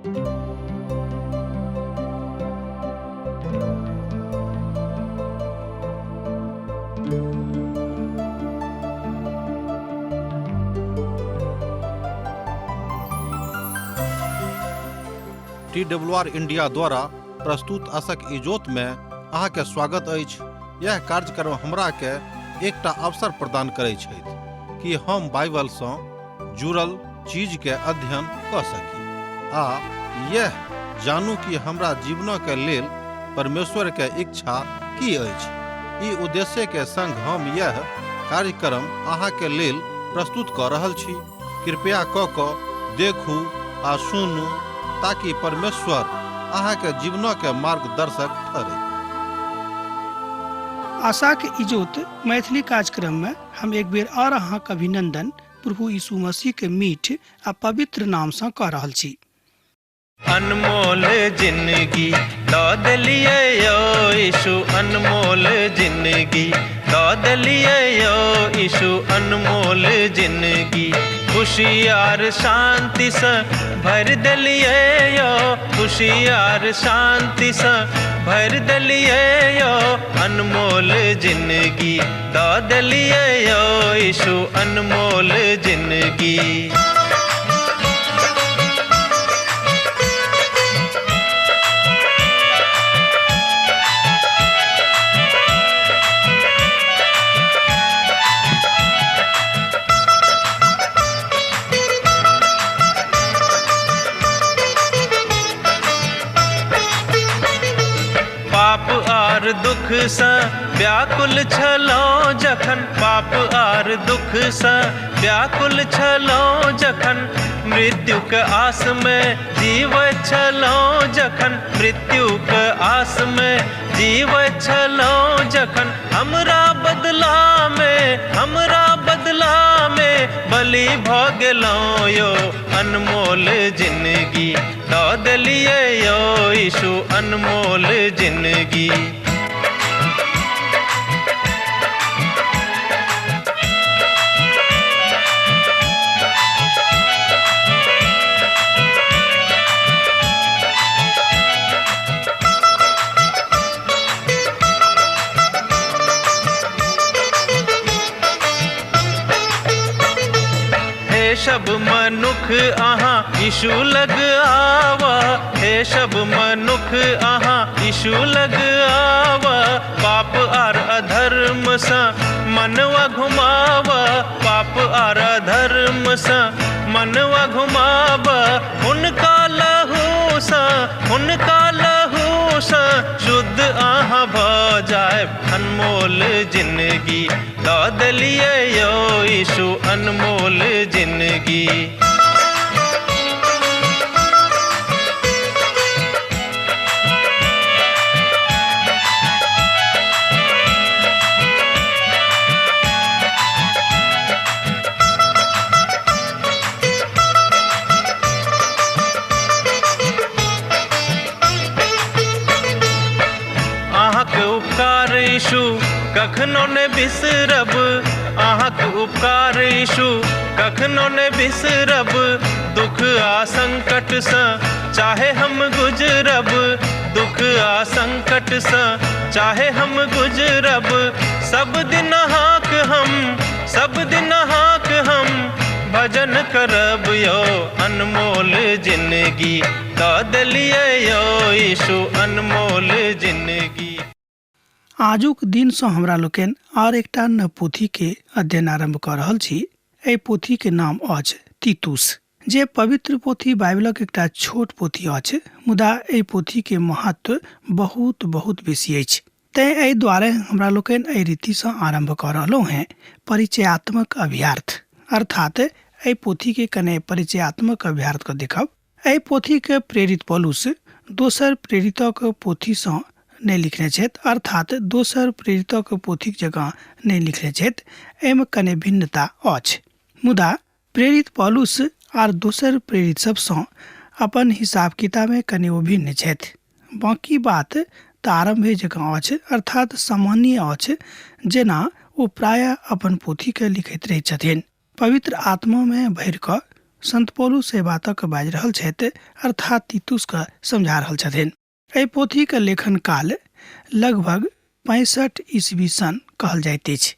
T W R India द्वारा प्रस्तुत असक इजोत में अहाँके स्वागत अछि। यह कार्यक्रम हमरा के एकटा अवसर प्रदान करै छथि कि हम बाइबल सँ जुड़ल चीज के अध्ययन कऽ सकी आ यह जानू कि हमरा जीवनक के लेल परमेश्वर के इच्छा की अछि। ई उद्देश्य के संग हम यह कार्यक्रम अहाँ के लेल प्रस्तुत कऽ रहल छी। कृपया कऽ कऽ देखू आ सुनू ताकि परमेश्वर अहाँ के जीवनक के मार्गदर्शक ठहरै। आशाक इजोत मैथिली कार्यक्रम में हम एक बेर और अहाँक अभिनंदन प्रभु यीशु मसीह के मीठ आ पवित्र नाम सँ कऽ रहल छी। अनमोल जिंदगी दऽ देलियै यौ यीशु, अनमोल जिंदगी दऽ देलियै यौ यीशु, अनमोल जिंदगी खुशी आर शांतिसँ भरि देलियै यौ, खुशी आर शांतिसँ भरि देलियै यौ, अनमोल जिंदगी दऽ देलियै यौ यीशु, अनमोल जिंदगी। पाप आर दुखसँ व्याकुल छलहुँ जखन, पाप आर दुखसँ व्याकुल छलहुँ जखन, मृत्युक आसमे जीवैत छलहुँ जखन, मृत्युक आसमे जीवैत छलहुँ जखन, हमरा बदलामे, हमरा बदलामे बलि भऽ गेलहुँ यौ, अनमोल जिंदगी दऽ देलियै यौ यीशु, अनमोल जिंदगी। हे सब मनुख अहाँ यीशु लग आवा, हे सब मनुख अहाँ यीशु लग आवा, पाप आर अधर्म सँ मनवा घुमावा, पाप आर अधर्म सँ मनवा घुमावा, हुनका लहू सँ, हुनका लहू सँ शुद्ध अहाँ भऽ जायब, अनमोल जिंदगी दऽ देलियै यौ यीशु, अनमोल जिंदगी। अहाँक उपकार यीशु कखनो ने बिसरब, अहाँक उपकार यीशु कखनो ने बिसरब, दुख आ संकटसँ चाहे हम गुजरब, दुख आ संकटसँ चाहे हम गुजरब, सब दिन अहाँक हम, सब दिन अहाँक हम भजन करब यौ, अनमोल जिंदगी दऽ देलियै यौ यीशु, अनमोल जिंदगी। आजुक दिनसँ हमरा लोकनि आर एकटा नव पोथीके अध्ययन आरम्भ कऽ रहल छी। एहि पोथीके नाम अछि तीतुस, जे पवित्र पोथी बाइबलक एकटा छोट पोथी अछि, मुदा एहि पोथीके महत्व बहुत बहुत बेसी अछि। तेँ एहि दुआरे हमरा लोकनि एहि रीतिसँ आरम्भ कऽ रहलहुँ हेँ परिचयात्मक अभ्यार्थ, अर्थात एहि पोथीके कने परिचयात्मक अभ्यार्थ कऽ देखब। एहि पोथीके प्रेरित पौलुस दोसर प्रेरितक पोथीसँ नहि लिखने छथि, अर्थात दोसर प्रेरितक पोथीक जकाँ नहि लिखने छथि, एहिमे कने भिन्नता अछि। मुदा प्रेरित पौलुस आर दोसर प्रेरित सभसँ अपन हिसाब किताबमे कने ओ भिन्न छथि। बाँकी बात तऽ आरम्भे जकाँ अछि, अर्थात सामान्य अछि, जेना ओ प्रायः अपन पोथीकेँ लिखैत रहैत छथिन। पवित्र आत्मामे भरि कऽ संत पौलुस एहि बातक बाजि रहल छथि, अर्थात तीतुसके समझा रहल छथिन। एहि पोथीके लेखन काल लगभग 65 ईस्वी सन कहल जाइत अछि,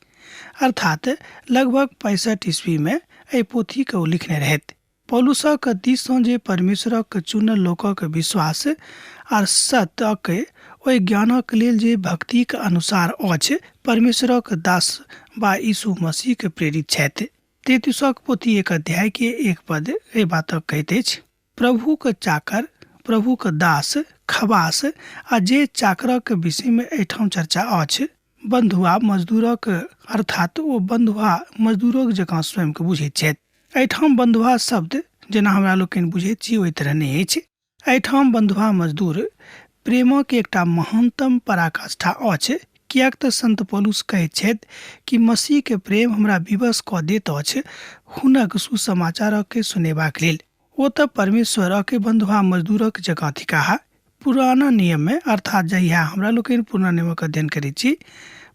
अर्थात लगभग 65 ईस्वीमे एहि पोथीके ओ लिखने रहथि। पौलुसक दिससँ जे परमेश्वरक चुनल लोकक विश्वास आर सत्यक ओहि ज्ञानक लेल जे भक्तिक अनुसार अछि, परमेश्वरक दास वा यीशु मसीहक प्रेरित छथि। तीतुसक पोथी 1 अध्याय के 1 पद एहि बातक कहैत अछि, प्रभुक चाकर, प्रभुक दास, खबास आ जे चाकरक विषयमे एहिठाम चर्चा अछि, बन्धुआ मजदूरक, अर्थात ओ बन्धुआ मजदूरक जकाँ स्वयंके बुझैत छथि। एहिठाम बन्धुआ शब्द जेना हमरा लोकनि बुझैत छी ओहि तरह नहि अछि। एहिठाम बन्धुआ मजदूर प्रेमक एकटा महानतम पराकाष्ठा अछि, किएक तऽ संत पौलुस कहैत छथि कि मसीहके प्रेम हमरा विवश कऽ दैत अछि हुनक सुसमाचारके सुनेबाक लेल। ओ तऽ परमेश्वरक बन्धुआ मजदूरक जकाँ थिकाह। पुराना नियममे, अर्थात जहिया हमरा लोकनि पुरना नियमक अध्ययन करैत छी,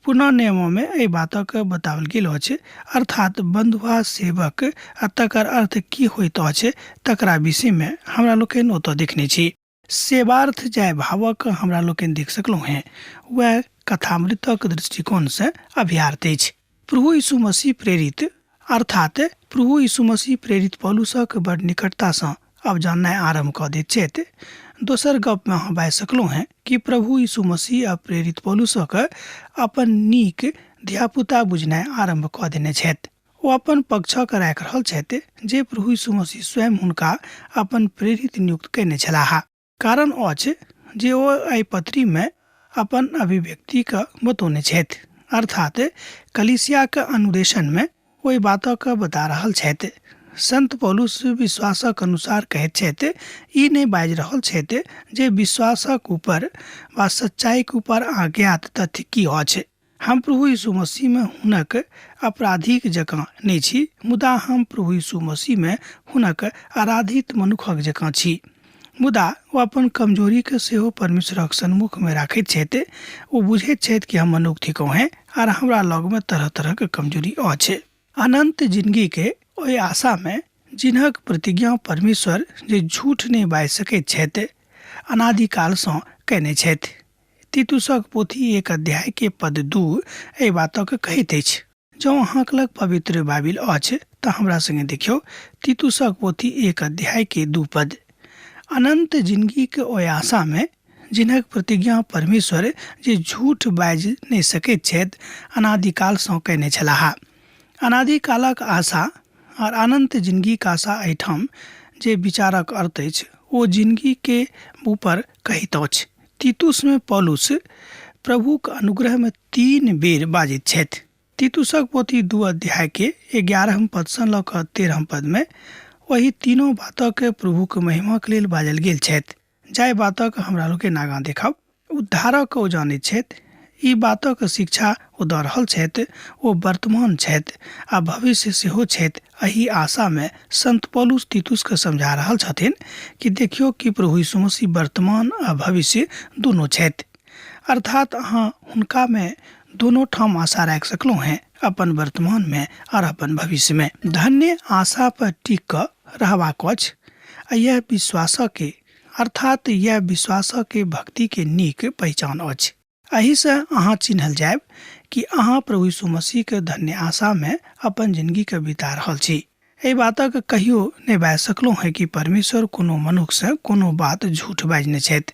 पुरना नियममे एहि बातक बताओल गेल अछि, अर्थात बन्धुआ सेवक आ तकर अर्थ की होइत अछि तकरा विषयमे हमरा लोकनि ओतऽ देखने छी। सेवार्थ जाहि भावक हमरा लोकनि देख सकलहुँ हेँ वएह कथामृतक दृष्टिकोणसँ अभ्यार्थ अछि। प्रभु यीशु मसीह प्रेरित, अर्थात प्रभु यीशु मसीह प्रेरित पौलुसक बड़ निकटतासँ आब जाननाइ आरम्भ कऽ दैत छथि। दोसर गपमे अहाँ बाजि सकलहुँ हेँ कि प्रभु यीशु मसीह आ प्रेरित पौलुसक अपन नीक धियापुता बुझनाइ आरम्भ कऽ देने छथि। ओ अपन पक्षक राखि रहल छथि जे प्रभु यीशु मसीह स्वयं हुनका अपन प्रेरित नियुक्त कयने छलाह। कारण अछि जे ओ एहि पत्रीमे अपन अभिव्यक्तिके बतौने छथि, अर्थात कलीसियाक अनुदेशनमे ओहि बातक बता रहल छथि। संत पौलुस विश्वासक अनुसार कहैत छथि, ई नहि बाजि रहल छथि जे विश्वासक ऊपर वा सच्चाइक ऊपर अज्ञात तथ्य की अछि। हम प्रभु यीशु मसीहमे हुनक अपराधीक जकाँ नहि छी, मुदा हम प्रभु यीशु मसीहमे हुनक आराधित मनुखक जकाँ छी। मुदा ओ अपन कमजोरीके सेहो परमेश्वरक सन्मुखमे राखैत छथि। ओ बुझैत छथि कि हम मनुख थिकहुँ हेँ आर हमरा लगमे तरह तरहक कमजोरी अछि। अनन्त जिनगीके ओहि आशामे जिनक प्रतिज्ञा परमेश्वर जे झूठ नहि बाजि सकैत छथि अनादिकालसँ कयने छथि। तीतुसक पोथी 1 अध्याय के पद 2 एहि बातक कहैत अछि। जँ अहाँक लग पवित्र बाइबिल अछि तऽ हमरा संगे देखियौ तीतुसक पोथी 1 अध्याय के 2 पद। अनन्त जिनगीक ओहि आशामे जिनक प्रतिज्ञा परमेश्वर जे झूठ बाजि नहि सकैत छथि अनादिकालसँ कयने छलाह। अनादिकालक आशा आर अनन्त जिनगीक आशा एहिठाम जे विचारक अर्थ अछि ओ जिनगीके ऊपर कहैत अछि। तीतुसमे पौलुस प्रभुक अनुग्रहमे 3 बेर बाजैत छथि। तीतुसक पोथी 2 अध्याय के 11 पदसँ लऽ कऽ 13 पदमे ओहि तीनो बातक प्रभुक महिमाक लेल बाजल गेल छथि, जाहि बातक हमरा लोकनि आगाँ देखब। उद्धारक ओ जानैत छथि, ई बातक शिक्षा ओ दऽ रहल छथि, ओ वर्तमान छथि आ भविष्य सेहो छथि। एहि आशामे संत पौलुस तीतुसके समझा रहल छथिन कि देखियौ कि प्रभु यीशु मसीह वर्तमान आ भविष्य दुनू छथि, अर्थात अहाँ हुनकामे दोनो ठाम आशा राखि सकलहुँ हेँ, अपन वर्तमानमे आर अपन भविष्यमे। धन्य आशा पर टिक कऽ रहबाक अछि आ यह विश्वासके, अर्थात यह विश्वासके भक्तिके नीक पहिचान अछि। एहिसँ अहाँ चिन्हल जायब कि अहाँ प्रभु यीशु मसीहके धन्य आशामे अपन जिनगीके बिता रहल छी। एहि बातक कहियो नहि बाजि सकलहुँ हेँ कि परमेश्वर कोनो मनुखसँ कोनो बात झूठ बाजने छथि।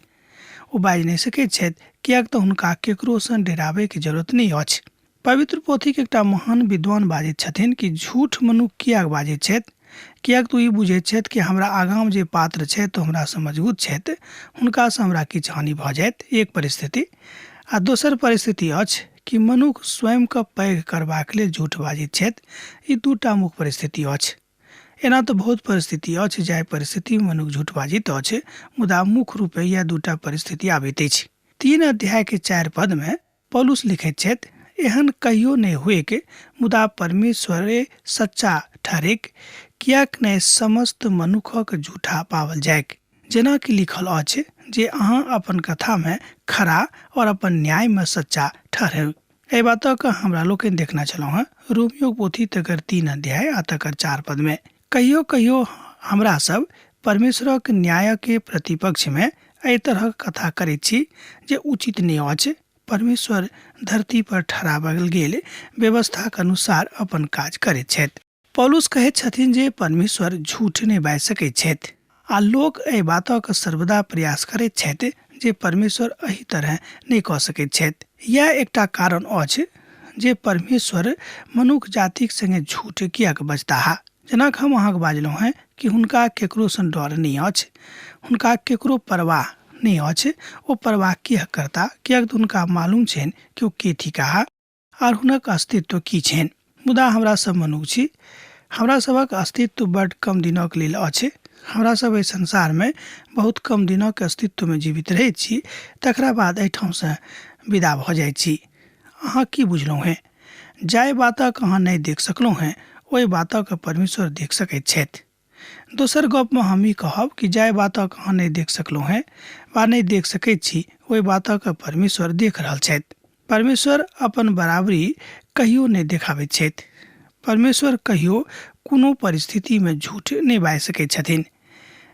ओ बाजि नहि सकैत छथि, किएक तऽ हुनका केकरोसँ डेराबैके जरूरत नहि अछि। पवित्र पोथीके एकटा महान विद्वान बाजैत छथिन कि झूठ मनुख किएक बाजैत छथि? किएक तऽ ओ ई बुझैत छथि कि हमरा आगाँमे जे पात्र छथि ओ हमरासँ मजबूत छथि, हुनकासँ हमरा किछु हानि भऽ जायत, एक परिस्थिति। आ दोसर परिस्थिति अछि कि मनुख स्वयंके पैघ करबाक लेल झूठ बाजैत छथि। ई दूटा मुख्य परिस्थिति अछि। एना तऽ बहुत परिस्थिति अछि जाहि परिस्थितिमे मनुख झूठ बाजैत अछि, मुदा मुख्य रूपे इएह दूटा परिस्थिति आबैत अछि। 3 अध्यायके 4 पदमे पौलुस लिखैत छथि, एहन कहियो नहि हुएक, मुदा परमेश्वरे सच्चा ठहरेक, किएक नहि समस्त मनुखक झूठा पाओल जाइक। जेना कि लिखल अछि जे अहाँ अपन कथामे खरा और अपन न्यायमे सच्चा ठहरब। एहि बातक हमरा लोकनि देखने छलहुँ हेँ रोमियो पोथी तकर 3 अध्याय आ तकर 4 पदमे। कहियो कहियो हमरा सब परमेश्वरक न्यायके प्रतिपक्षमे एहि तरहक कथा करैत छी जे उचित नहि अछि। परमेश्वर धरती पर ठहराओल गेल व्यवस्थाक अनुसार अपन काज करैत छथि। पौलुस कहैत छथिन जे परमेश्वर झूठ नहि बाजि सकैत छथि आ लोक एहि बातक सर्वदा प्रयास करैत छथि जे परमेश्वर एहि तरह नहि कऽ सकैत छथि। इएह एकटा कारण अछि जे परमेश्वर मनुख जातिक संगे झूठ किएक बजताह। जेना हम अहाँके बाजलहुँ हेँ कि हुनका केकरोसँ डर नहि अछि, हुनका केकरो परवाह नहि अछि। ओ परवाह किएक करता? किएक तऽ हुनका मालूम छनि कि ओ के थिकाह आर हुनक अस्तित्व की छनि। मुदा हमरा सब मनुख छी, हमरा सभक अस्तित्व बड्ड कम दिनक लेल अछि। हमरा सब एहि संसारमे बहुत कम दिनक अस्तित्वमे जीवित रहैत छी, तकरा बाद एहिठामसँ विदा भऽ जाइत छी। अहाँ की बुझलहुँ हेँ? जाहि बातक अहाँ नहि देख सकलहुँ हेँ, ओहि बातक परमेश्वर देख सकैत छथि। दोसर गपमे हम ई कहब कि जाहि बातक अहाँ नहि देख सकलहुँ हेँ वा नहि देख सकैत छी, ओहि बातक परमेश्वर देख रहल छथि। परमेश्वर अपन बराबरी कहियो नहि देखाबैत छथि। परमेश्वर कहियो कोनो परिस्थितिमे झूठ नहि बाजि सकैत छथिन।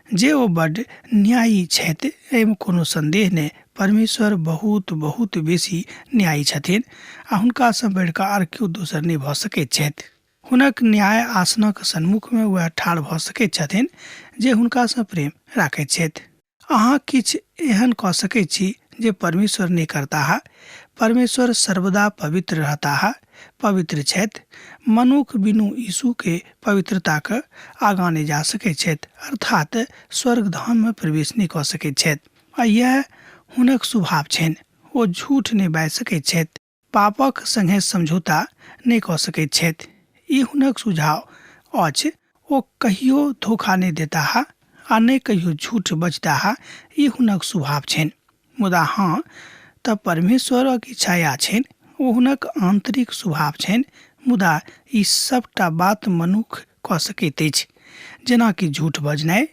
जे ओ बड्ड न्यायी छथि एहिमे कोनो सन्देह नहि। परमेश्वर बहुत बहुत बेसी न्यायी छथिन आ हुनकासँ बढ़ि कऽ आर केओ दोसर नहि भऽ सकैत छथि। हुनक न्याय आसनक सन्मुखमे वएह ठाढ़ भऽ सकैत छथिन जे हुनकासँ प्रेम राखैत छथि। अहाँ किछु एहन कऽ सकैत छी जे परमेश्वर नहि करताह। परमेश्वर सर्वदा पवित्र रहताह, पवित्र छथि। मनुख बिनु यीशु के पवित्रताक आगाँ नहि जा सकैत छथि, अर्थात स्वर्गधाम मे प्रवेश नहि कऽ सकैत छथि। आ इएह हुनक स्वभाव छनि। ओ झूठ नहि बाजि सकैत छथि। पापक संगे समझौता नहि कऽ सकैत छथि। ई हुनक सुझाव अछि। ओ कहियो धोखा नहि देताह आ नहि कहियो झूठ बजताह, ई हुनक स्वभाव छनि। मुदा हँ, तऽ परमेश्वरक इच्छा छनि, ओ हुनक आन्तरिक स्वभाव छनि, मुदा ई सभटा बात मनुख कऽ सकैत अछि, जेना कि झूठ बजनाइ,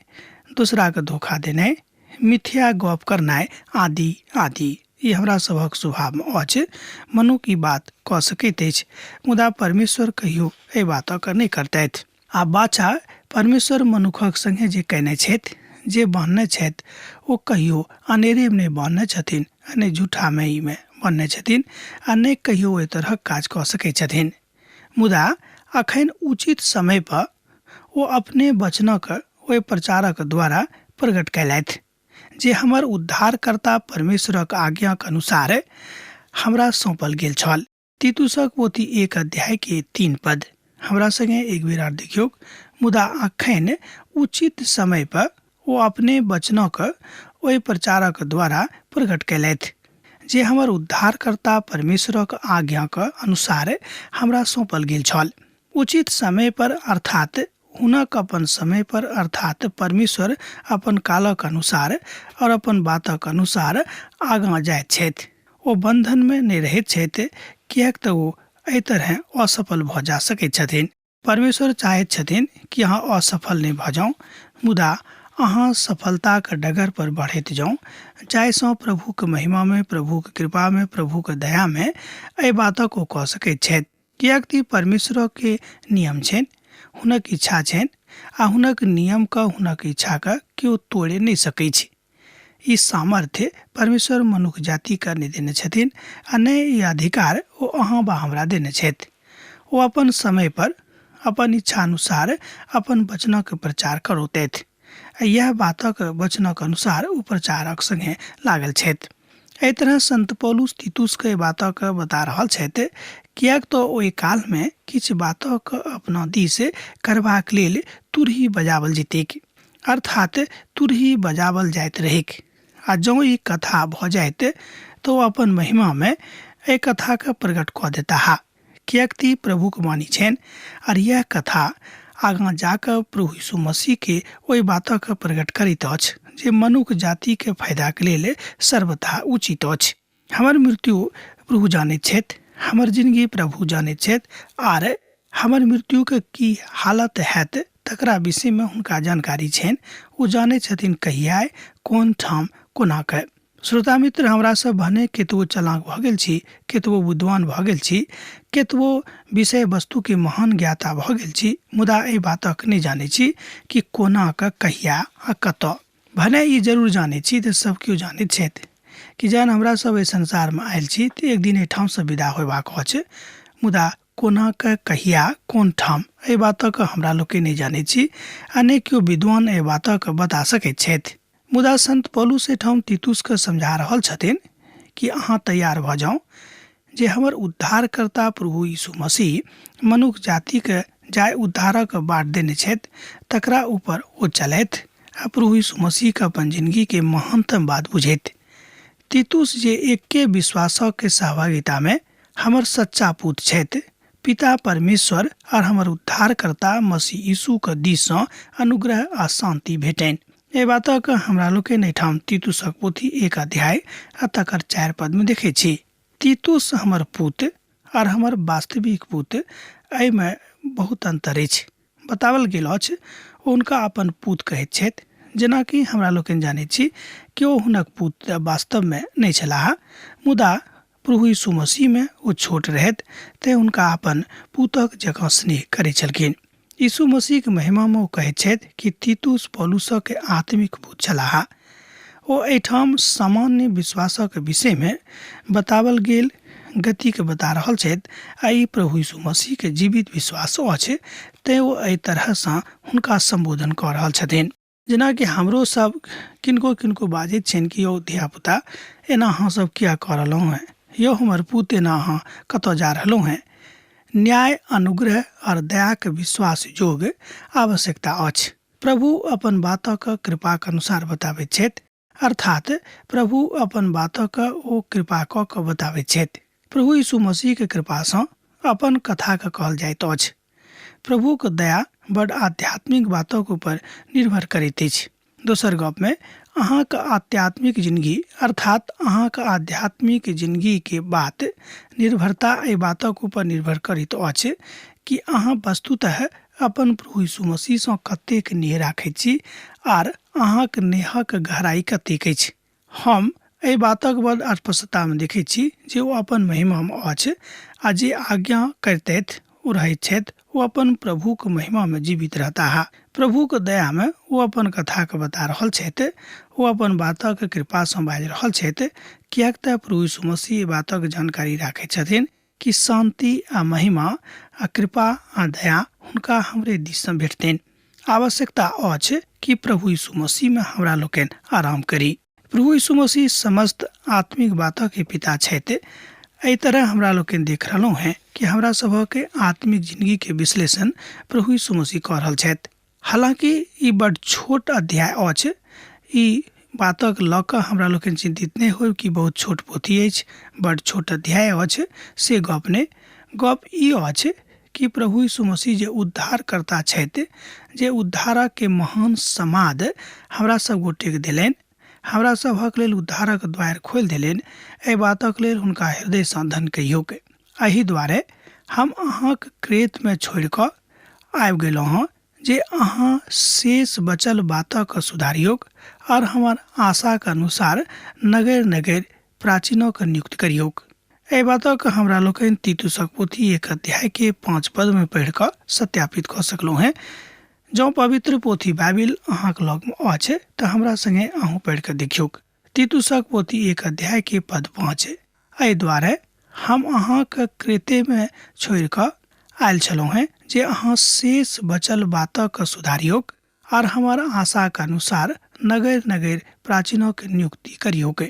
दोसराके धोखा देनाइ, मिथ्या गप करनाइ आदि आदि। ई हमरा सभक स्वभावमे अछि। मनुख ई बात कऽ सकैत अछि, मुदा परमेश्वर कहियो एहि बातक नहि करतथि। आ बाचा परमेश्वर मनुखक संगे जे कयने छथि, जे बान्हने छथि, ओ कहियो अनेरेमे नहि बान्हने छथिन आ नहि झूठामे ईमे बान्हने छथिन आ नहि कहियो ओहि तरहक काज कऽ सकैत छथिन। मुदा अखन उचित समय पर ओ अपने वचनक ओहि प्रचारक द्वारा प्रकट कयलथि जे हमर उद्धारकर्ता परमेश्वरक आज्ञाक अनुसार हमरा सौंपल गेल छल। तीतुसक पोथी 1 अध्याय के 3 पद हमरा संगे एक बेर आर देखियौक। मुदा अखन उचित समय पर ओ अपने वचनक ओहि प्रचारक द्वारा प्रकट कयलथि जे हमर उद्धारकर्ता परमेश्वरक आज्ञाक अनुसार हमरा सौंपल गेल छल। उचित समय पर अर्थात हुनक अपन समय पर अर्थात परमेश्वर अपन कालक अनुसार और अपन बातक अनुसार आगाँ जाइत छथि। ओ बन्धनमे नहि रहैत छथि, किएक तऽ ओ एहि तरहेँ असफल भऽ जा सकैत छथिन। परमेश्वर चाहैत छथिन कि अहाँ असफल नहि भऽ जाउ, मुदा अहाँ सफलताक डगर पर बढ़ैत जाउ, जाहिसँ प्रभुक महिमामे, प्रभुक कृपामे, प्रभुक दयामे एहि बातक ओ कऽ सकैत छथि। किएक तऽ ई परमेश्वरके नियम छनि, हुनक इच्छा छनि आ हुनक नियमके, हुनक इच्छाके केओ तोड़ि नहि सकैत छै। ई सामर्थ्य परमेश्वर मनुख जातिके नहि देने छथिन आ नहि ई अधिकार ओ अहाँ वा हमरा देने छथि। ओ अपन समय पर अपन इच्छानुसार अपन वचनक प्रचार करौतथि आ इएह बातक वचनक अनुसार ओ प्रचारक संगे लागल छथि। एहि तरह संत पौलुस तीतुसके एहि बातक बता रहल छथि, किएक तऽ ओहि कालमे किछु बातक अपना दिस करबाक लेल तुरही बजाओल जेतैक, अर्थात तुरही बजाओल जाइत रहैक आ जँ ई कथा भऽ जाइत तऽ ओ अपन महिमामे एहि कथाके प्रकट कऽ देताह, किएक तऽ ई प्रभुक वाणी छनि आर इएह कथा आगाँ जाकऽ प्रभु यीशु मसीहके ओहि बातक प्रकट करैत अछि जे मनुख जातिके फायदाक लेल सर्वथा उचित अछि। हमर मृत्यु प्रभु जानैत छथि, हमर जिनगी प्रभु जानैत छथि आर हमर मृत्युके की हालत हैत तकरा विषयमे हुनका जानकारी छनि। ओ जानैत छथिन कहिया, कोन ठाम, कोना कऽ। श्रोता मित्र, हमरा सब भने केतबो चलाक भऽ गेल छी, केतबो बुद्धिमान भऽ गेल छी, केतबो विषय वस्तु के महान ज्ञाता भऽ गेल छी, मुदा एहि बातक नहि जानै छी कि कोना कऽ, कहिया आ कतऽ। भने ई जरूर जानै छी तऽ सब केओ जानैत छथि कि जहन हमरा सब एहि संसारमे आयल छी तऽ एक दिन एहिठामसँ विदा होयबाक अछि, मुदा कोना कऽ, कहिया, कोन ठाम, एहि बातक हमरा लोकनि नहि जानैत छी आ नहि केओ विद्वान एहि बातक बता सकैत छथि। मुदा संत पौलुस एहिठाम तीतुसके समझा रहल छथिन कि अहाँ तैयार भऽ जाउ जे हमर उद्धारकर्ता प्रभु यीशु मसीह मनुख जातिके जाहि उद्धारक बाट देने छथि तकरा ऊपर ओ चलथि आ प्रभु यीशु मसीहके अपन जिनगीके महानतम बात बुझथि। तीतुस जे एके विश्वासके सहभागितामे हमर सच्चा पूत छथि, पिता परमेश्वर आर हमर उद्धारकर्ता मसीह यीशुक दिससँ अनुग्रह आ शान्ति भेटनि। एहि बातक हमरा लोकनि एहिठाम तीतुसक पोथी 1 अध्याय आ तकर 4 पदमे देखैत छी। तीतुस हमर पूत आर हमर वास्तविक पूत, एहिमे बहुत अन्तर अछि। बताओल गेल अछि ओ हुनका अपन पूत कहैत छथि। जेनाकि हमरा लोकनि जानैत छी कि ओ हुनक पूत वास्तवमे नहि छलाह, मुदा प्रभु यीशु मसीहमे ओ छोट रहथि तेँ हुनका अपन पूतक जकाँ स्नेह करैत छलखिन। यीशु मसीहक महिमामे ओ कहैत छथि कि तीतुस पौलुसक आत्मिक पूत छलाह। ओ एहिठाम सामान्य विश्वासक विषयमे बताओल गेल गतिके बता रहल छथि आ ई प्रभु यीशु मसीहके जीवित विश्वास अछि, तेँ ओ एहि तरहसँ हुनका सम्बोधन कऽ रहल छथिन। जेनाकि हमरो सब किनको किनको बाजैत छियनि कि यौ धियापुता, एना अहाँ सब किया कऽ रहलहुँ हेँ, यौ हमर पूत, एना अहाँ कतऽ जा रहलहुँ हेँ। न्याय, अनुग्रह आओर दयाके विश्वास योग्य आवश्यकता अछि। प्रभु अपन बातक कृपाक अनुसार बताबैत छथि, अर्थात प्रभु अपन बातक ओ कृपा कऽ कऽ बताबैत छथि। प्रभु यीशु मसीहके कृपासँ अपन कथाके कहल जाइत अछि। प्रभुक दया बड आध्यात्मिक बातक ऊपर निर्भर करैत अछि। दोसर गपमे अहाँक आध्यात्मिक जिनगी, अर्थात अहाँक आध्यात्मिक जिनगीके बात निर्भरता एहि बातक ऊपर निर्भर करैत अछि कि अहाँ वस्तुतः अपन प्रभु यीशु मसीहसँ कतेक नेह राखैत छी आर अहाँक नेहक गहराइ कतेक अछि। हम एहि बातक बड स्पष्टतामे देखैत छी जे ओ अपन महिमामे अछि आ जे आज्ञा करितथि ओ रहैत छथि, ओ अपन प्रभुक महिमामे जीवित रहताह। प्रभुक दयामे ओ अपन कथाके बता रहल छथि, ओ अपन बातक कृपासँ बाजि रहल छथि, किएक तऽ प्रभु यीशु मसीह एहि बातक जानकारी राखैत छथिन कि शान्ति आ महिमा आ कृपा आ दया हुनका हमरे दिससँ भेटतनि। आवश्यकता अछि कि प्रभु यीशु मसीहमे हमरा लोकनि आराम करी। प्रभु यीशु मसीह समस्त आत्मिक बातक पिता छथि। एहि तरह हमरा लोकनि देख रहलहुँ हेँ कि हमरा सभक आत्मिक जिंदगी के विश्लेषण प्रभु यीशु मसीह कऽ रहल छथि। हालांकि ई बड छोट अध्याय अछि, ई बातक लऽ कऽ हमरा लोकनि चिन्तित नहि होयब कि बहुत छोट पोथी अछि, बड छोट अध्याय अछि, से गप नहि। गप ई अछि कि प्रभु यीशु मसीह जे उद्धारकर्ता छथि, जे उद्धारक के महान समाद हमरा सब गोटेके देलनि, हमरा सभक लेल उद्धारक द्वार खोलि देलनि, एहि बातक लेल हुनका हृदयसँ धन कहियौक। एहि दुआरे हम अहाँक क्रेतमे छोड़ि कऽ आबि गेलहुँ हँ जे अहाँ शेष बचल बातक सुधारियौक और हमर आशाक अनुसार नगर नगर प्राचीनक नियुक्त करियौक। एहि बातक हमरा लोकनि तीतुसक पोथी 1 अध्याय के 5 पद में पढ़ि कऽ सत्यापित कऽ सकलहुँ हेँ। जँ पवित्र पोथी बाइबिल अहाँक लगमे अछि तऽ हमरा संगे अहूँ पढ़ि कऽ देखियौक। तीतुसक पोथी 1 अध्याय के पद 5। एहि दुआरे हम अहाँक क्रेतेमे छोड़ि कऽ आयल छलहुँ हेँ जे अहाँ शेष बचल बातक सुधारियौक आर हमर आशाक अनुसार नगर नगर प्राचीनक नियुक्ति करियौक।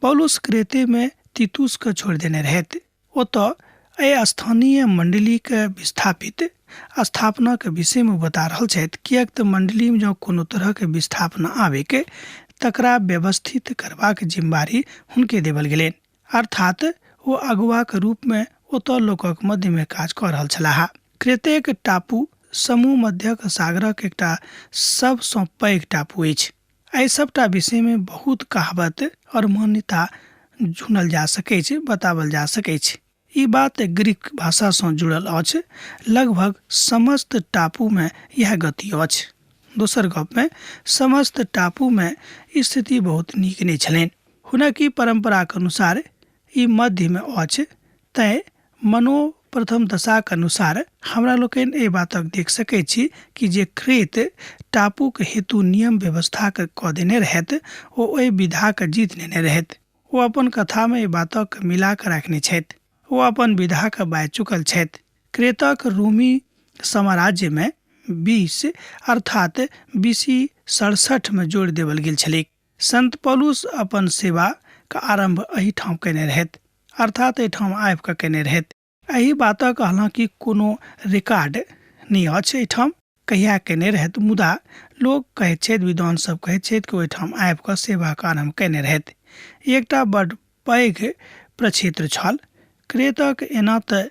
पौलुस क्रेतेमे तीतुसके छोड़ि देने रहथि। ओतऽ एहि स्थानीय मण्डलीके विस्थापित स्थापनाके विषयमे बता रहल छथि, किएक तऽ मण्डलीमे जँ कोनो तरहके विस्थापना आबैक तकरा व्यवस्थित करबाक जिम्मेवारी हुनके देवल गेलनि, अर्थात ओ अगुवाक रूपमे ओतऽ लोकक मध्यमे काज कऽ रहल छलाह। क्रेतेक टापू समूह मध्यक सागरक एकटा सबसँ पैघ टापू अछि। एहि सबटा विषयमे बहुत कहावत और मान्यता झुनल जा सकैछ, बतावल जा सकैछ। ई बात ग्रीक भाषासँ जुड़ल अछि। लगभग समस्त टापूमे इएह गति अछि। दोसर गपमे समस्त टापूमे स्थिति बहुत नीक नहि छलनि। हुनक ई परम्पराक अनुसार ई मध्यमे अछि, तैँ मनो प्रथम दशाक अनुसार हमरा लोकनि एहि बातक देख सकैत छी कि जे क्रेत टापूक हेतु नियम व्यवस्थाक कऽ देने रहथि ओ ओहि विधाक जीत नेने रहथि। ओ अपन कथामे एहि बातक मिला कऽ राखने छथि। ओ अपन विधाक बाजि चुकल छथि। क्रेतक रोमी साम्राज्यमे 20 अर्थात बीसी 67 मे जोड़ि देबल गेल छलैक। संत पौलुस अपन सेवाक आरम्भ एहिठाम कयने रहथि, अर्थात एहिठाम आबि कऽ कयने रहथि। एहि बातक हालांकि कोनो रिकॉर्ड नहि अछि एहिठाम कहिया कयने रहथि, मुदा लोक कहैत छथि, विद्वान सब कहैत छथि कि ओहिठाम आबि कऽ सेवाक आरम्भ कयने रहथि। ई एकटा बड्ड पैघ प्रक्षेत्र छल। क्रेतक एना तऽ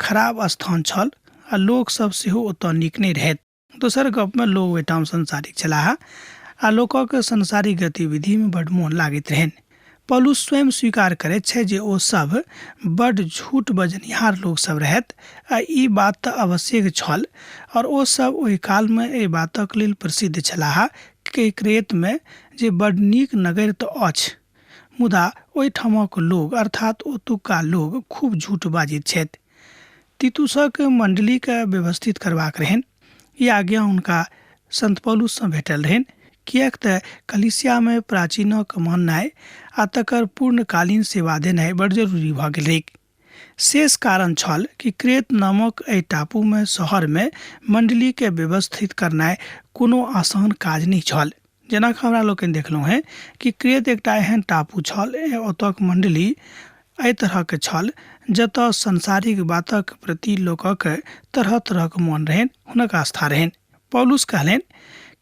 खराब स्थान छल आ लोक सब सेहो ओतऽ नीक नहि रहथि। दोसर गपमे लोक ओहिठाम संसारिक छलाह आ लोकक संसारिक गतिविधिमे बड्ड मोन लागैत रहनि। पौलुस स्वयं स्वीकार करैत छथि जे ओ सभ बड्ड झूठ बजनिहार लोक सभ रहथि आ ई बात तऽ आवश्यक छल और ओ सभ ओहि कालमे एहि बातक लेल प्रसिद्ध छलाह कि क्रेतमे जे बड्ड नीक नगरि तऽ अछि मुदा ओहिठामक लोक अर्थात ओतुक्का लोक खूब झूठ बाजैत छथि। तीतुसक मण्डलीकेँ व्यवस्थित करबाक रहनि। ई आज्ञा हुनका सन्त पौलुससँ भेटल रहनि, किएक तँ कलीसियामे प्राचीनक माननाइ आ तकर पूर्णकालीन सेवा देनाइ बड़ जरूरी भऽ गेल रहैक। शेष कारण छल कि क्रेत नामक एहि टापूमे शहरमे मण्डलीकेँ व्यवस्थित करनाइ कोनो आसान काज नहि छल। जेना कि हमरा लोकनि देखलहुँ हेँ कि क्रेत एकटा एहन टापू छल, ओतयक मण्डली एहि तरहक छल जतय सांसारिक बातक प्रति लोकक तरह तरहक मन रहनि, हुनक आस्था रहनि। पौलुस कहलनि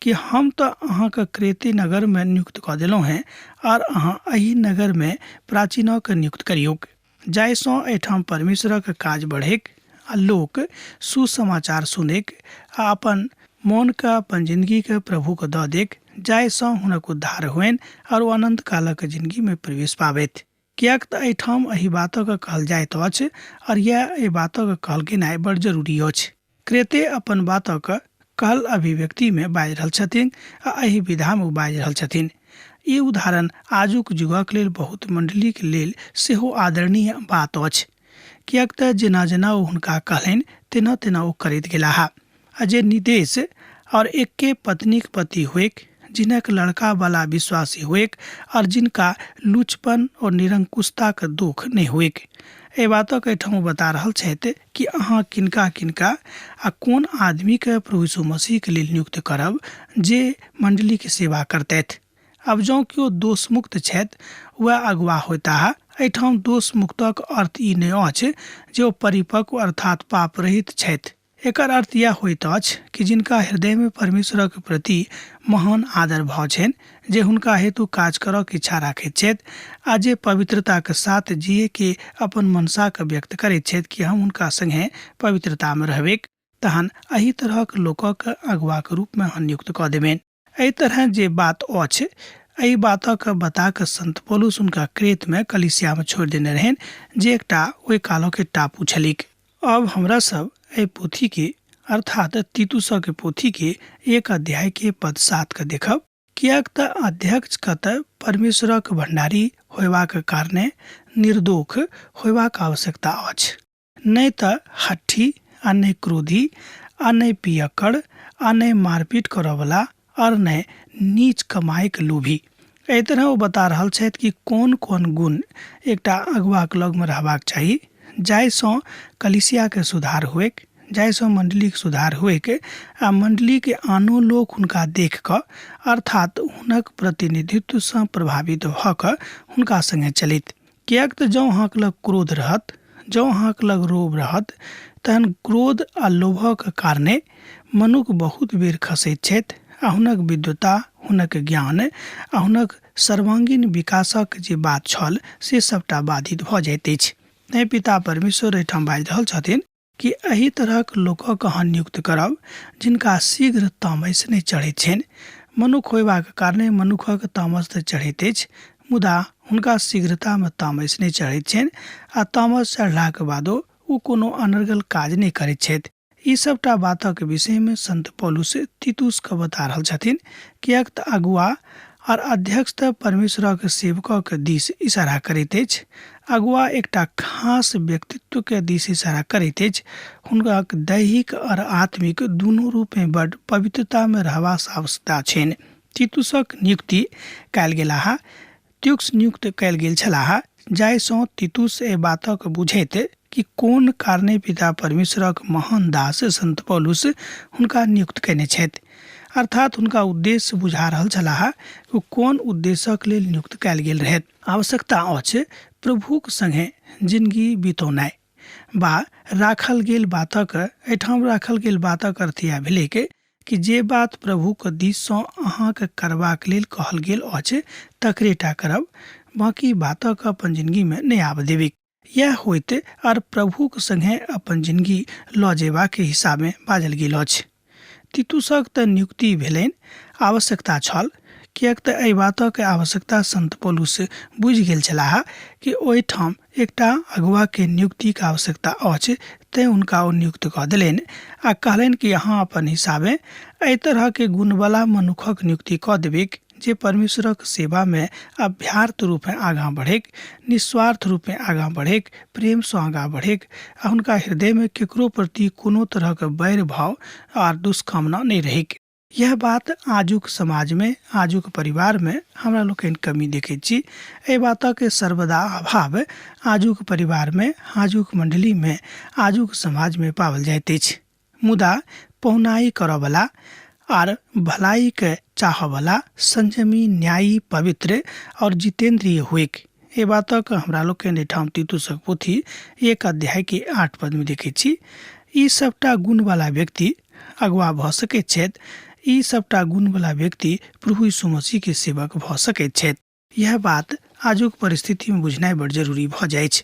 कि हम तऽ अहाँके क्रेते नगरमे नियुक्त कऽ देलहुँ हेँ आर अहाँ एहि नगरमे प्राचीनक नियुक्त करियौक, जाहिसँ एहिठाम परमेश्वरक काज बढ़ैक आ लोक सुसमाचार सुनैक आ अपन मोनके अपन जिन्दगीके प्रभुके दऽ दैक, जाहिसँ हुनक उद्धार होइन आओर ओ अनन्त कालक जिन्दगीमे प्रवेश पाबथि। किएक तऽ एहिठाम एहि बातक कहल जाइत अछि आओर इएह एहि बातक कहल गेनाइ बड़ जरूरी अछि। क्रेते अपन बातक कहल अभिव्यक्तिमे बाजि रहल छथिन आ एहि विधामे ओ बाजि रहल छथिन। ई उदाहरण आजुक युगक लेल बहुत मण्डलीक लेल सेहो आदरणीय बात अछि। किएक तऽ जेना जेना ओ हुनका कहलनि तेना तेना ओ करैत गेलाह। आ जे निदेश और एक्के पत्नीक पति होइक, जिनक लड़का वाला विश्वासी होइक और जिनका लुचपन और निरंकुशताक दुख नहि होइक। एहि बातक एहिठाम ओ बता रहल छथि कि अहाँ किनका किनका आ कोन आदमीके प्रभु यीशु मसीहके लेल नियुक्त करब जे मण्डलीके सेवा करतथि। आब जँ केओ दोषमुक्त छथि वएह अगुआ होयताह। एहिठाम दोषमुक्तक अर्थ ई नहि अछि जे ओ परिपक्व अर्थात पापरहित छथि। एकर अर्थ इएह होइत अछि कि जिनका हृदयमे परमेश्वरक प्रति महान आदर भाव छनि, जे हुनका हेतु काज करऽक इच्छा राखैत छथि आ जे पवित्रताक साथ जियै के अपन मनसाक व्यक्त करैत छथि कि हम हुनका संगे पवित्रतामे रहबैक, तहन एहि तरहक लोकक अगुआक रूपमे अहाँ नियुक्त कऽ देबनि। एहि तरहेँ जे बात अछि, एहि बातक बता कऽ संत पौलुस हुनका क्रेतमे कलीसियामे छोड़ि देने रहनि, जे एकटा ओहि कालक टापू छलैक। अब हमरा सब एहि पोथीके अर्थात तीतुसक पोथीके एक अध्यायके पद 7 के देखब, किएक तऽ अध्यक्ष के तऽ परमेश्वरक भण्डारी होयबाक कारणे निर्दोष होयबाक आवश्यकता अछि। नहि तऽ हठी आ नहि क्रोधी आ नहि पियक्कड़ आ नहि मारपीट करऽवला आओर नहि नीच कमाइक लोभी। एहि तरह ओ बता रहल छथि कि कोन कोन गुण एकटा अगुआक लगमे रहबाक चाही जाहिसँ कलीसियाके सुधार हुएक, जाहिसँ मण्डलीक सुधार हुएक आ मण्डलीके आनो लोक हुनका देख कऽ अर्थात हुनक प्रतिनिधित्वसँ प्रभावित भऽ कऽ हुनका सङ्गे चलैत। किएक तऽ जँ अहाँके लग क्रोध रहत, जँ अहाँके लग लोभ रहत, तहन क्रोध आ लोभक कारणे मनुख बहुत बेर खसैत छथि आ हुनक विद्वता, हुनक ज्ञान आ हुनक सर्वांगीण विकासक जे बात छल से सभटा बाधित भऽ जाइत अछि। तैँ पिता परमेश्वर एहिठाम बाजि रहल छथिन कि एहि तरहक लोकक अहाँ नियुक्त करब जिनका शीघ्र तामस नहि चढ़ैत छनि। मनुख होयबाक कारणे मनुखक तामस तऽ चढ़ैत अछि, मुदा हुनका शीघ्रतामे तामस नहि चढ़ैत छनि आ तामस चढ़लाक बादो ओ कोनो अनर्गल काज नहि करैत छथि। ई सभटा बातक विषयमे संत पौलुस तीतुसकेँ बता रहल छथिन, किएक तऽ अगुआ आओर अध्यक्ष तऽ परमेश्वरक सेवकक दिस इशारा करैत अछि। अगुआ एकटा खास व्यक्तित्वके दिस इशारा करैत अछि। हुनक दैहिक आओर आत्मिक दुनू रूपमे बड्ड पवित्रतामे रहबाक आवश्यकता छनि। तीतुसक नियुक्ति कयल गेलाह। त्युक्स नियुक्त कयल गेल छलाह, जाहिसँ तीतुस एहि बातक बुझैत कि कोन कारणे पिता परमेश्वरक महान दास संत पौलुस हुनका नियुक्त कयने छथि। अर्थात हुनका उद्देश्य बुझा रहल छलाह कि कोन उद्देश्यक लेल नियुक्त कयल गेल रहैत। आवश्यकता अछि प्रभुक संगे जिनगी बितौनाइ बा राखल गेल बातक। एहिठाम राखल गेल बातक अर्थ इएह भेलैक कि जे बात प्रभुक दिससँ अहाँके करबाक लेल कहल गेल अछि तकरे टा करब, बाँकी बातक अपन जिनगीमे नहि आबऽ देबैक। इएह होइत आर प्रभुक संगे अपन जिनगी लऽ जेबाक हिसाबे बाजल गेल अछि। तीतुसक तऽ नियुक्ति भेलनि आवश्यकता छल, किएक तऽ एहि बातक आवश्यकता संत पौलुस बुझि गेल छलाह कि ओहिठाम एकटा अगुआके नियुक्तिक आवश्यकता अछि, तेँ हुनका ओ नियुक्त कऽ देलनि आ कहलनि कि अहाँ अपन हिसाबे एहि तरहके गुणवला मनुखक नियुक्ति कऽ देबैक जे परमेश्वरक सेवामे अभ्यार्थ रूपेँ आगाँ बढ़ैक, निस्वार्थ रूपेँ आगाँ बढ़ैक, प्रेमसँ आगाँ बढ़ैक आ हुनका हृदयमे केकरो प्रति कोनो तरहक बैर भाव आर दुष्कामना नहि रहैक। यह बात आजुक समाजमे, आजुक परिवारमे हमरा लोकनि कमी देखैत छी। एहि बातक सर्वदा अभाव आजुक परिवारमे, आजुक मण्डलीमे, आजुक समाजमे पाओल जाइत अछि। मुदा पहुनाइ करऽवला आर भलाइके चाहऽवला संयमी, न्यायी, पवित्र आओर जितेन्द्रिय होइक। एहि बातक हमरा लोकनि एहिठाम तीतुसक पोथी 1 अध्यायके 8 पदमे देखैत छी। ई सबटा गुणवला व्यक्ति अगुआ भऽ सकैत छथि। ई सबटा गुणवला व्यक्ति प्रभु यीशु मसीहके सेवक भऽ सकैत छथि। यह बात आजुक परिस्थितिमे बुझनाइ बड़ जरूरी भऽ जाइछ।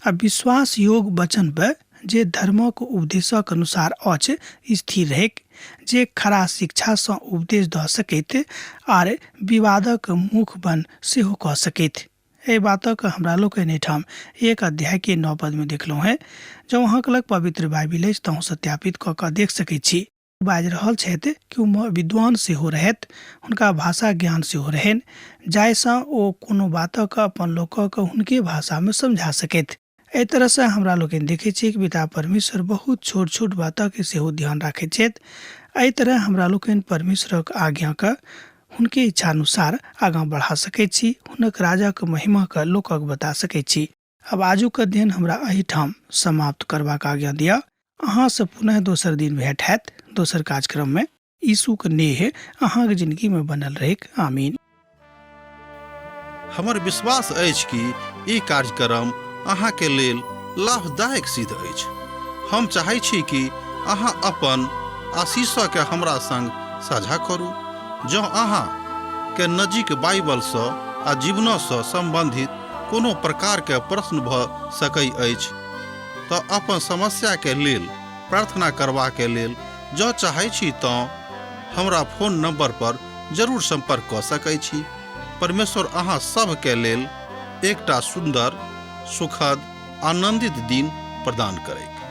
आ विश्वास योग वचन पर जे धर्मक उपदेशक अनुसार अछि स्थिर रहैक, जे खरा शिक्षासँ उपदेश दऽ सकैत आर विवादक मुख बन सेहो कऽ सकैत। एहि बातक हमरा लोकनि एहिठाम 1 अध्यायके 9 पदमे देखलहुँ हेँ। जँ अहाँके लग पवित्र बाइबिल अछि तँ सत्यापित कऽ कऽ देख सकैत छी। बाजि रहल छथि कि ओ विद्वान सेहो रहथि, हुनका भाषा ज्ञान सेहो रहनि, जाहिसँ ओ कोनो बातक अपन लोकक हुनके भाषामे समझा सकथि। एहि तरहसँ हमरा लोकनि देखैत छी कि पिता परमेश्वर बहुत छोट छोट बातक सेहो ध्यान राखैत छथि। एहि तरह हमरा लोकनि परमेश्वरक आज्ञाके हुनके इच्छानुसार आगाँ बढ़ा सकैत छी, हुनक राजक महिमाके लोकक बता सकैत छी। आब आजुक अध्ययन हमरा एहिठाम समाप्त करबाक आज्ञा दिअ। अहाँसँ पुनः दोसर दिन भेंट हैत दोसर कार्यक्रममे। यीशुक नेह अहाँक जिंदगीमे बनल रहैक। आमीन। हमर विश्वास अछि कि ई कार्यक्रम अहाँके लेल लाभदायक सिद्ध अछि। हम चाहै छी कि अहाँ अपन आशीषके हमरा संग साझा करू। जँ अहाँ के नजीक बाइबलसँ आ जीवनसँ सम्बन्धित कोनो प्रकारके प्रश्न भऽ सकै अछि तऽ अपन समस्याके लेल प्रार्थना करबाके लेल जँ चाहै छी तँ हमरा फोन नंबर पर जरूर संपर्क कऽ सकै छी। परमेश्वर अहाँ सभके लेल एकटा सुन्दर, सुखद, आनंदित दिन प्रदान करैक।